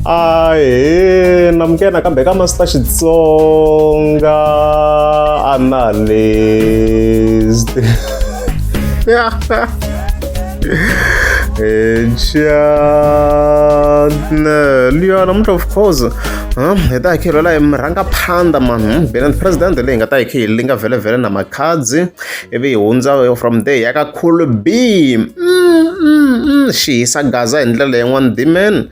Ahee namukela nakambe ka Master Xitsonga Analyst. Channel ya namuntlha of course hi ta hi khe hi lwela hi murhangaphandha man Benny president leyi nga ta hi khe hi linga vhele na makhadzi ivi hi hundza from there ya ka Cool B xi hisa gaza hi ndlela yin'wana dimen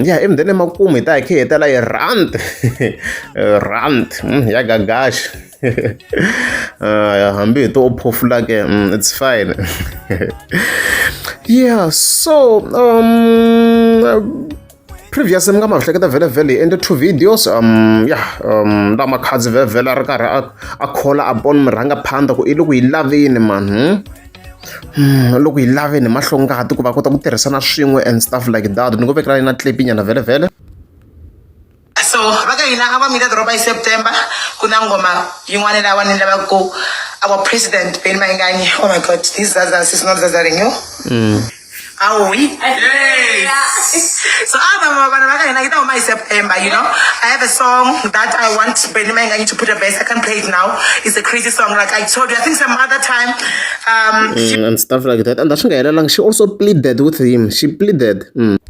ya ivi then emakumu hi ta hi khe hi hetela hi rand rand ya gagaxa hambi hi to u phofula ke it's fine yeah so previous mi nga ma hleketa vhele vhele hi endle two videos yeah la makhadzi vhele vhele a ri karhi a khola upon murhangaphandha ku i le ku yi laveni man loko yi laveni hi mahlongati ku va kota ku tirhisana swin'we and stuff like that ni ngo vekela na clip nyana vhele vhele. So va ka hina a va mina doroba hi September ku na nghoma yin'wana lawa ni lavaka ku our president Benny Mayengani oh my god this zazas is not zazaring yo Awi. Yes. So ava vana va ka hina yi ta huma hi September, you know. I have a song that I want Benny Mayengani to put a verse. I can't play it now. It's a crazy song. Like I told you, I think some other time. And stuff like that. And swi nga helelangi, she also pleaded with him. She pleaded. You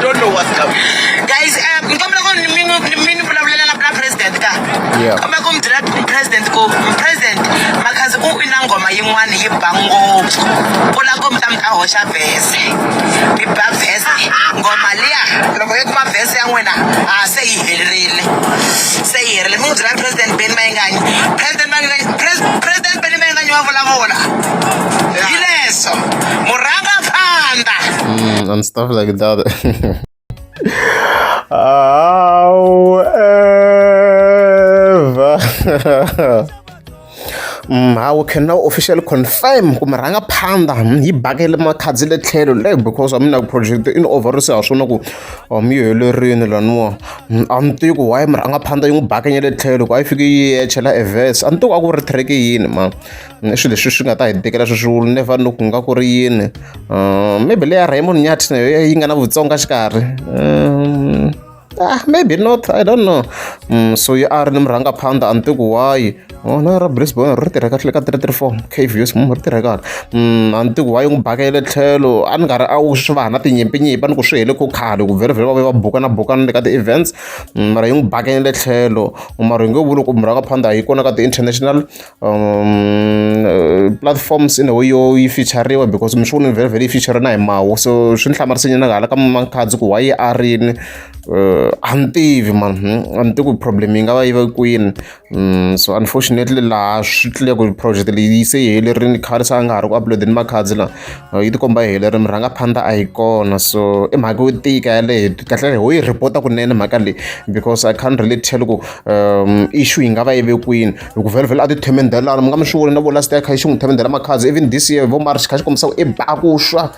don't know what's coming. Guys, nkombela ku mi mi ni vulavulela na na president ka. Yeah. Kombela ku mi byela president ku president Makhadzi u i na nghoma yin'wana yi ba ngopfu. U lava ku mi ta mi ta hoxa verse. Mi ba verse. Nghoma liya loko yi kuma verse ya n'wina a se yi herile. Se yi herile. Mi n'wi byela president Benny Mayengani. President Mayengani president Benny Mayengani wa vulavula. Hi leswo. Murhangaphandha. And stuff like that. However, how can now officially confirm ku murhangaphandha yi bakele makhadzi le tlhelo le because a mina project in over se ha swona ku yi helerini laniwa a ni tivi ku why murhangaphandha yi n'wi bakenya le tlhelo ku a yi fiki yi chela e verse a ni tivi ku a ku ri track yini man i swilo leswi swi nga ta hi tikela sweswi we'll never know ku nga ku ri yini maybe leya Raymond Nyathi na yoho yi nga na Vutsonga xikarhi maybe not I don't know so yi a ri ni murhangaphandha a ni tivi ku why oh na ra Brisbane ri tirha kahle ka 334 K views ri tirha kahle a ni tivi ku why yi n'wi bakele tlhelo a ni nga ri a wu swi va na tinyimpinyimpi a ni ku swi hele ku khale ku vhele vhele va vuye va bukana bukana le ka ti-events mara yi n'wi bakele tlhelo mara hi nge vuli ku murhangaphandha yi kona ka ti-international platforms in a way yo yi feature-riwa because mi swi vona vhele vhele yi feature na hi mawu so swi ni hlamarise nyana hala ka Makhadzi ku why a rini a ni tivi man a ni tivi ku problem yi nga va yi va kwini so unfortunately laha swi tlule ku project leyi se yi helerile khale se a nga ha ri ku upload-eni Makhadzi laha yi tikomba yi helerile murhangaphandha a yi kona so i mhaka yo tika yaleyo kahle ho yi report-a kunene mhaka leyi because I can't really tell ku issue yi nga va yi ve kwini hi ku vhele vhele a ti themendhelana mi nga mi swi voni na vo last year kha xi n'wi themendhela Makhadzi even this year vo March kha xi kombisa ku i ba ku swa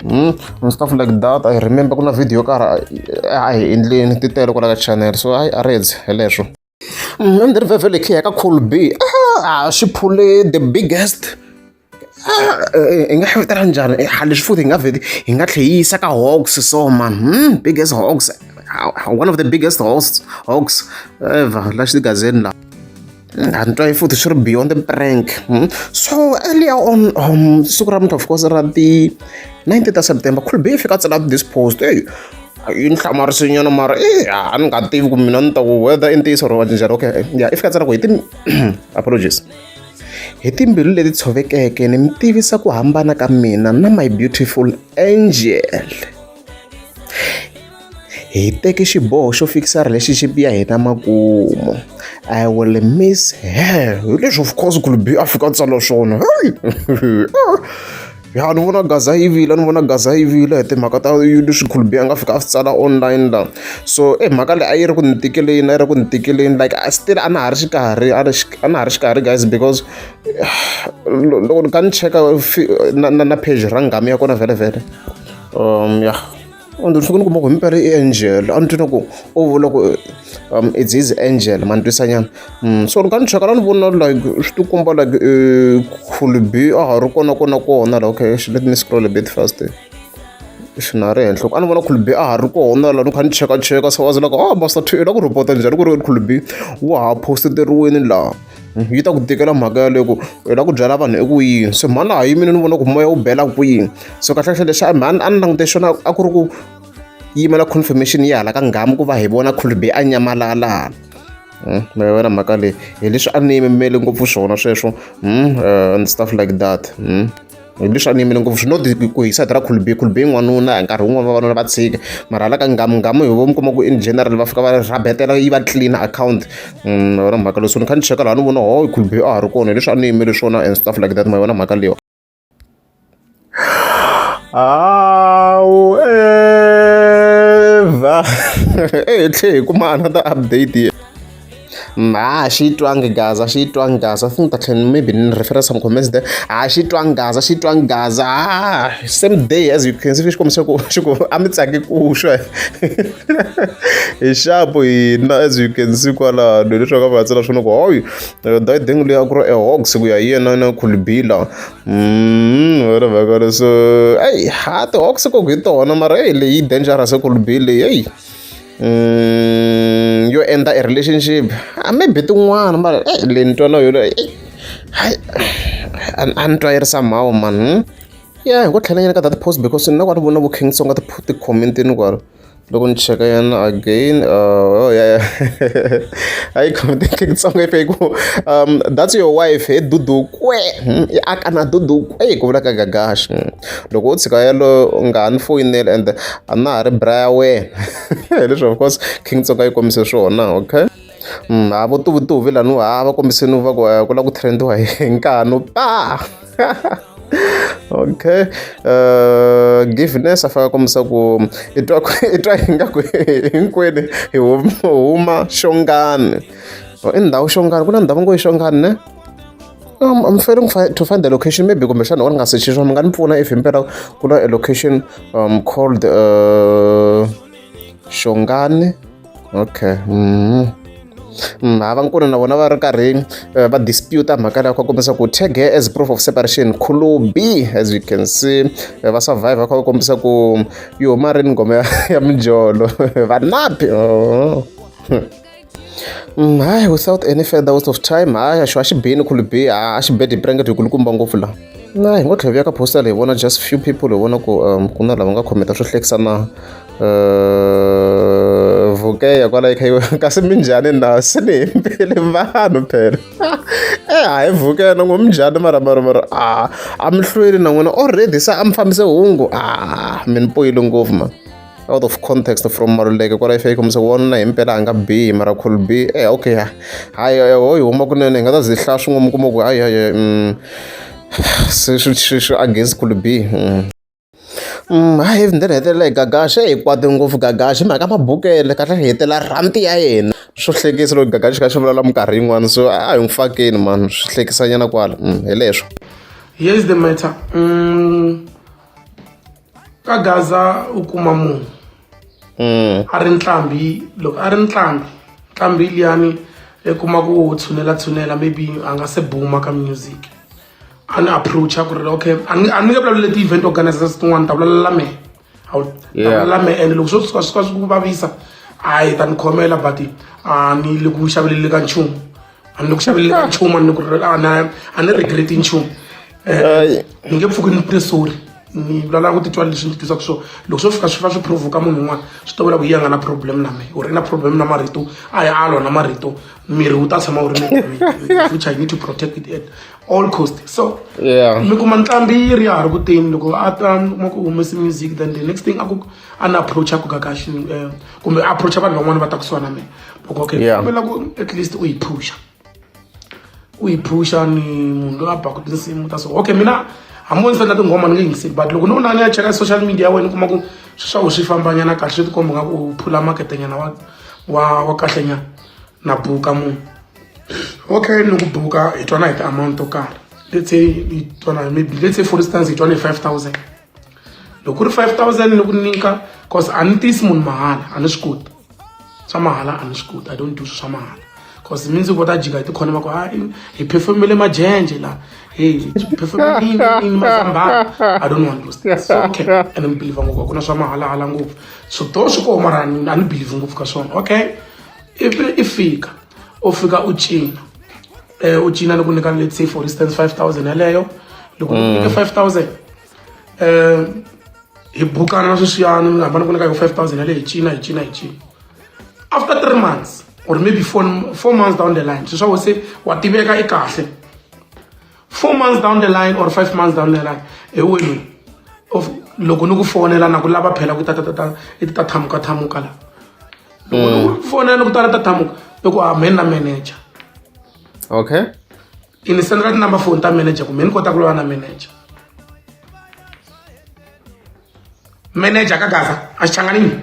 and stuff like that I remember ku na video yo karhi a hi endleni ti tele kwala ka channel so hayi a ri hi leswo and then vhele khe ya ka Cool B ah xi phule the biggest hi nga xi njhani leswi futhi hi nga vheti hi nga tlhe yi yisa ka Hawks so man biggest Hawks one of the biggest hosts Hawks ever la xigazeni la a ni twa futhi swi ri beyond the prank so earlier on siku ra of course ra ti 19 ta September Cool B fika tsala this post hey yi ni hlamarise nyana mara e a ni nga tivi ku mina ni ta ku whether i ntiyiso or njhani okay ya i fika tsala ku hi ti apologies hi timbilu leti tshovekeke ni mi tivisa ku hambana ka mina na my beautiful angel hi teke xiboho xo fikisa relationship ya hina makumu I will miss her hi leswi of course Cool B a fika tsala swona hey ya ni vona gaza yi vila ni vona gaza yi vila hi timhaka ta leswi Cool B a nga fika a swi tsala online la so i mhaka leyi a yi ri ku ni tikeleni a yi ri ku ni tikeleni like still a na ha ri xikarhi a na ha ri xikarhi guys because loko ni kha ni cheka na na page ra nghamu ya kona vhele vhele ya ni fike ni kuma ku himpela i angel a ni twi na ku u vula ku it's his angel ma ni twisa nyana so ni kha ni cheka la ni vona like swi ti komba like Cool B a ha ri kona kona kona la okay let me scroll a bit fast. Xinharhi ehenhla a ni vona Khulbi a ha ri kona laha ni kha ni chekacheka so I was like oh Master T i la ku report njhani ku ri Khulbi wa ha post-teriwini laha yi ta ku tikela mhaka yaleyo ku i la ku byela vanhu i ku yini se mhani a ha yimile ni vona ku moya wu bela kwini so kahlekahle lexi mhani a ni langute xona a ku ri ku yimela confirmation ya hala ka nghamu ku va hi vona Khulbi a nyamalala ma yi vona mhaka leyi hi leswi a ni yimele ngopfu swona sweswo and stuff like that. Hi leswi a ni yimele ngopfu not ku hi side ra Khulbi Khulbi n'wanuna hi nkarhi wun'wani vavanuna va tshika mara hala ka nghamu nghamu hi vo mi kuma ku in general va fika va rhabetela yi va clean account ma vona mhaka leyi so ni kha ni cheka laha ni vona ho Khulbi a ha ri kona hi leswi a ni yimele swona and stuff like that ma yi vona mhaka leyiwa. However, eh tlhe hi kuma another update a xi twangi gaza xi twangi gaza I think ta tlhela maybe ni refer some comments there a xi twangi gaza xi twangi gaza ah same day as you can see xi kombisa ku xi ku a mi tsaki ku xwa hi xapo hina as you can see kwalano leswi va nga va tsala swona ku hoyi dayiding leyi a ku ri a hoax ku ya hi yena na khulubila whatever so eyi ha ti-hoax ku hi tona mara eyi leyi dangerous khulubi leyi eyi yo endla a relationship a maybe tin'wana mara eyi leyi ni twa na yona eyi hayi a ni twa yi ri somehow man ya hi ngo tlhela nyana ka that post because na kwala vona vo King Tsonga ti-comment-ini kwala loko ni cheka yana again oh yeah a yi comment King Tsonga yi fike ku that's your wife he dudu kwe i aka na dudu kwe ku vula ka Gagash loko u tshika yalo u nga ha ni foyineli and a na ha ri bra ya wena hi leswi of course King Tsonga yi kombise swona okay ha vo tuvutuvi lani ha va kombiseni va ku ku lava ku trend-iwa hi nkanu pa okay giveness a faka kombisa ku i twa i twa ingaku hinkwenu hi huma xongani i ndhawu xongani ku na ndhawu ngo i xongani ne I'm failing to find the location maybe kumbexana or nga sechi swona mi nga ni pfuna if himpela ku na a location called Xongani okay hava nkuna na vona va ri karhi va dispute mhaka leyi kha kombisa ku tag her as proof of separation Khulubi as you can see va survive va kha va kombisa ku yi huma rini nghoma ya mijolo vanapi oh. Hayi without any further waste of time hayi xo a xi bini Khulubi a xi bedi blanket hi kulukumba ngopfu la na hi ngo tlhela vuya ka poster hi vona just few people hi vona ku ku na lava nga khomenta swo hlekisa na vukeya kwala yi kha yi kasi minjhani na se ni hembele vanhu phela e hayi vukeya na ngo minjhani mara mara mara a a mi hlweli na n'wina already se a mi fambise hungu a mi ni poyile ngopfu man out of context from Maluleke kwala yi fike yi kombisa ku wanuna himpela a nga bihi mara could be eh okay hayi ho yi huma kunene hi nga ta ze hlaya swin'we mi kuma ku hayi hayi se swi swi swi against could be hayi then hetelela hi Gagash hi kwate ngopfu Gagash hi mhaka mabukele kahle hi hetelela rhanti ya yena swo hlekisa loko Gagash kha xi vulavula minkarhi yin'wana so a hi n'wi fakeni man swi hlekisanyana kwala hi leswo. Here's the matter. Ka Gaza u kuma munhu a ri ntlhambi loko a ri ntlhambi ntlhambi liyani i kuma ku tshunela tshunela maybe a nga se buma ka music a ni approach ku ri okay a ni a ni nge vulavuli ti-event organizers tin'wana ta vulavula mehe ta vulavula mehe and loko swo tshuka swi ka swi ku vavisa hayi ta ni khomela but a ni le ku xaveleli ka nchumu a ni le ku xaveleli ka nchumu a ni ku a na a ni regret nchumu ni nge pfuki ni te sorry ni vulavula ku titwa leswi ni titwisaka swona loko swo fika swi fa swi provoka munhu un'wana swi ta vula ku yi a nga na problem na mehe or i na problem na marito a yi alwa na marito miri wu ta tshama wu ri na which I need to protect it at all cost so Yeah. mi kuma ntlhambi yi ri ya ha ri ku teni loko a ta kuma ku humese music then the next thing a ku a ni approach-a ku Gagashi kumbe approach-a vanhu van'wana va ta kusuhana na mina loko okay kombela ku at least u yi phusha u yi phusha ni munhu loyi a baku tinsimu ta so okay mina hambi wo ndzi sendla tinghoma ni nge yingiseli but loko no na ni ya cheka social media ya wena ni kuma ku swi swa ku swi fambanyana kahle swi tikomba nga ku u phula maketenyana wa wa wa kahlenyana na buka munhu okay ni ku buka hi twana hi ti-amount to karhi let's say hi twana maybe let's say for instance hi twana hi 5000 loko ku ri 5000 ni ku nyika cause a ni tisi munhu mahala a ni swi koti swa mahala a ni swi koti i don't do swa mahala. Cause mi ndzi ta jika hi tikhona va ku ha hi performele majenje la hey performele yini yini mazambhana. I don't want those things. So okay, and ni believe ngopfu a ku na swa mahalahala ngopfu so to swi koho mara a ni believe ngopfu ka swona. Okay, if i fika u fika u cina u cina ni ku nyika, let's say for instance, 5000 yaleyo. Loko ni ku nyike 5000, hi bukana na sweswiyani, ni hambana ku nyika yo 5000 yaleyo, hi cina, hi cina, hi cina. After 3 months or maybe 4 months down the line, sweswo se wa tiveka, i kahle. 4 months down the line or 5 months down the line, hi wena of loko ni ku fonela na ku lava phela ku ta ta ta ta i ta thamuka thamuka la. Loko ni ku fonela ni ku tala ta thamuka, i ku a mhe na manager. I ni sendela ti-number phone ta manager ku me ni kota ku vulavula na manager. Manager ka Gaza a xi changanini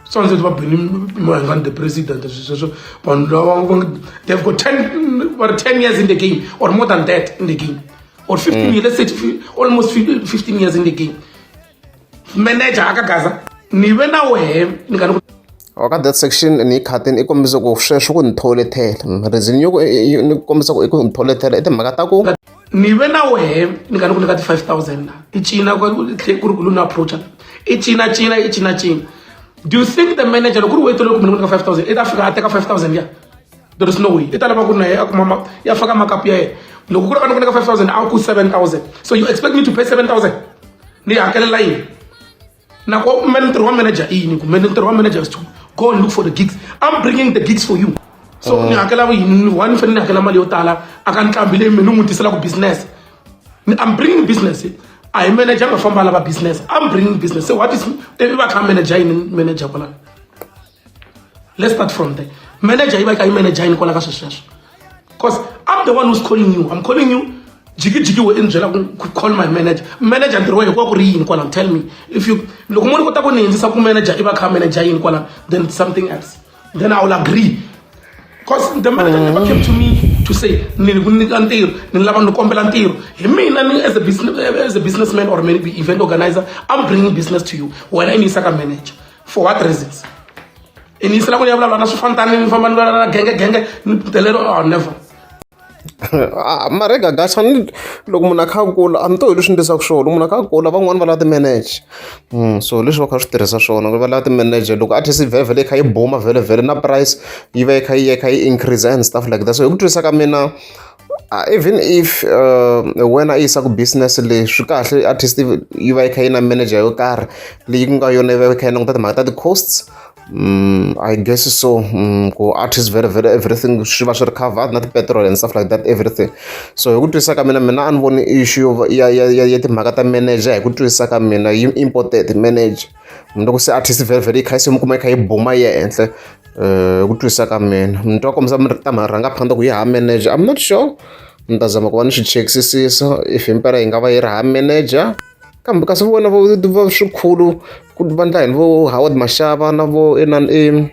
so ndzi va Benny Mayengani the president sweswo vanhu lava they've got 10 or 10 years in the game or more than that in the game or 15 years, let's say almost 15 years in the game. Manager aka Gaza ni ve na wehe ni nga ni ku Ka that section ni yi khatini, i kombisa ku sweswo ku ni tholethela reason yo ni kombisa ku i ku ni tholethela i timhaka ta ku ni ve na wehe ni nga ni ku nyika ti-5000 la, i cina ku ri ku lu ni approacha, i cina cina, i cina cina. Do you think the manager, loko ku ri wethu loko mina ku nyika 5000, i ta fika a teka 5000 ya? There is no way. I ta lava ku na yena a kuma ya faka makapu ya yena. Loko ku ri a ni ku nyika 5000, a ku 7000, so you expect me to pay 7000? Ni hakelela yini? Na ko ntirho wa manager i yini? Kumbe ntirho wa manager is to go and look for the gigs. I'm bringing the gigs for you, so ni hakela yini? One, ni fanele ni hakela mali yo tala aka nqambi leyi mina ni n'wi tiselaka business. I'm bringing business. A hi manager nga famba lava business. I'm bringing business, so what is i va kha manager yini? Manager kwalano, let's start from there. Manager yi va yi kha yi manager yini kwala ka sweswo sweswo? Because I'm the one who's calling you. I'm calling you jiki jiki, we i ni byela ku call my manager. Manager ntirho wa yena ku va ku ri yini kwalano? Tell me. If you loko mo ni kota ku ni hindzisa ku manager i va kha manager yini kwalano, then something else, then I will agree. Because the manager never came to me to say ni ku nyika ntirho, ni lava ni kombela ntirho hi mina. Ni as a businessman or maybe event organizer, I'm bringing business to you. Wena i ni yisa ka manager for what reasons? I ni yisela ku ni ya vulavula na swifantani, ni famba ni vulavula na genge genge ni telero? Oh, never. Ah, mara Gagash ni loko munhu a kha a kula, a ni to hi leswi ndlisaka swona. Loko munhu a kha a kula, van'wani va lava ti-manager. So leswi va kha swi tirhisa swona va lava ti-manager. Loko artist vhele vhele yi kha yi buma vhele vhele, na price yi va yi kha yi ya kha yi increase and stuff like that. So hi ku twisisa ka mina, even if wena i yisaka business leyi, swi kahle artist yi va yi kha yi na manager yo karhi leyi ku nga yona yi va yi kha yi languta timhaka ta ti-costs. I guess so. Ku artist very very everything swi va swi ri covered na ti-petrol and stuff like that, everything. So hi ku twisisa ka mina, mina a ni voni issue ya timhaka ta manager. Hi ku twisisa ka mina, yi important manager loko se artist very very yi kha se mi kuma yi kha yi buma yi ya henhla. Hi ku twisisa ka mina, ni twa kombisa mi ta marhangaphandle ku yi hava manager. I'm not sure, ni ta zama ku va ni swi chekisisisa if himpela yi nga va yi ri hava manager. Kambe kasi vona va swikhulu ku va ndla yini? Vo Howard Mashava na vo inani i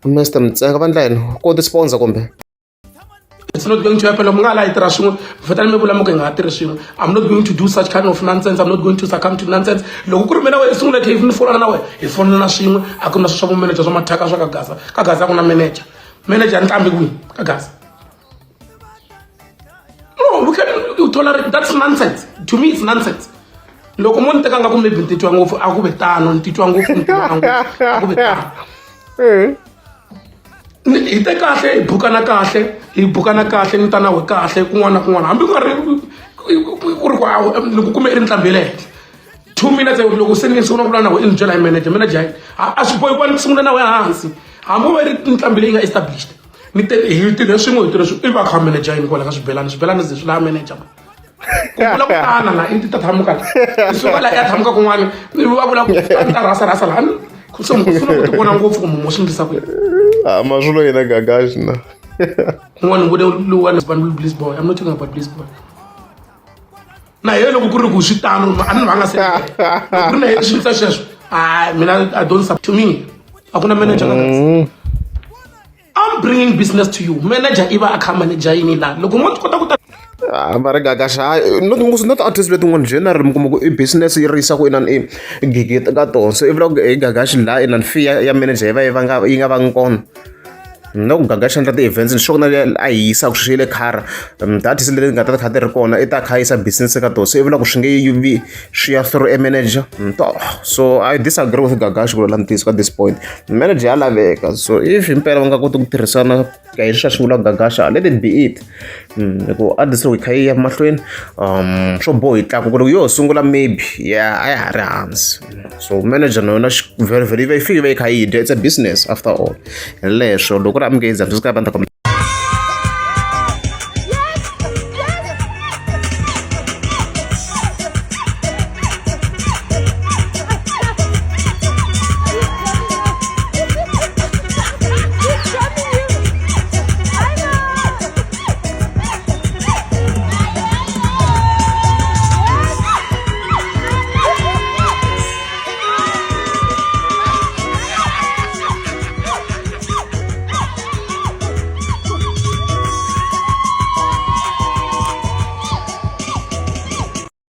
Mr Mtsenga va ndla yini ko ti-sponsor kumbe? It's not going to happen. Loko mi nga ha laha hi tirha swin'we, mi fanele mi vula mi ku hi nga ha tirhi swin'we. I'm not going to do such kind of nonsense. I'm not going to succumb to nonsense. Loko ku ri mina wena sungula khe ni fonela na wena, hi fonela swin'we. A ku na swa vu manager swa mathyaka swa ka Gaza. Ka Gaza ku na manager? Manager nqambi kwihi ka Gaza? No, we can you tolerate that's nonsense. To me, it's nonsense. Loko mo ni teka nga ku maybe ni titwa ngopfu, a ku ve tano. Ni titwa ngopfu, ni tivona ngopfu, a ku ve tano. Hi te kahle, hi bukana kahle, hi bukana kahle, ni ta na we kahle kun'wana na kun'wana, hambi ku nga ri ku ri ku ni ku kume i ri nqambi ya le henhla. 2 minutes loko se ni sungula ku vulavula na we, i ni byela hi manager. Manager a swi bohi ku va ni sungula na we hansi, hambi u va ri nqambi leyi nga established. Ni te hi tirhe swin'we, hi tirhe swin'we. I va kha manager yini kwala ka swibelani? Swibelani ze swi lava manager ku vula ku tana la i ti ta thamuka la, i suka la i ya thamuka kun'wana, va vula ku ta rhasa rhasa la. So sungula ku ti vona ngopfu ku munhu swi endlisa ku yini. A ma swilo yena Gagash na. Un'wana vone luwani Bliss Boy. I'm not talking about Bliss Boy. Na yena loko ku ri ku swi tano, a ni va nga se loko ku ri na yena swi endlisa sweswo. A mina I don't to me a ku na manager ka kahle. I'm bringing business to you. Manager i va a kha manager yini la? Loko mo kota ku ta Ah, va ri Gagash hayi not ngopfu, not artist letin'wana general mi kuma ku i business yi ri yisa ku inani i gigi ka tona. So i vula ku i Gagash laha inani fee ya manager yi va yi va nga yi nga vangi kona. Na ku Gagash endla ti-events ni sure na a yi yisaka swilo le khara ti-artist leti nga ta kha ti ri kona i ta kha yisa business ka tona, se i vula ku swi nge vi swi ya through a manager. So I disagree with Gagash ku vula ntiyiso ka this point. Manager ya laveka, so if himpela va nga koti ku tirhisana ka hi swi vulaka Gagash, let it be it. Hi ku artist loko yi kha yi ya mahlweni swo boha yi tlakuka. Loko yo sungula maybe ya a ya ha ri hansi, so manager na yona very very yi fike yi va yi kha yi dya. It's a business after all. Hi leswo loko ku ri amukeza ndzi ka va ta.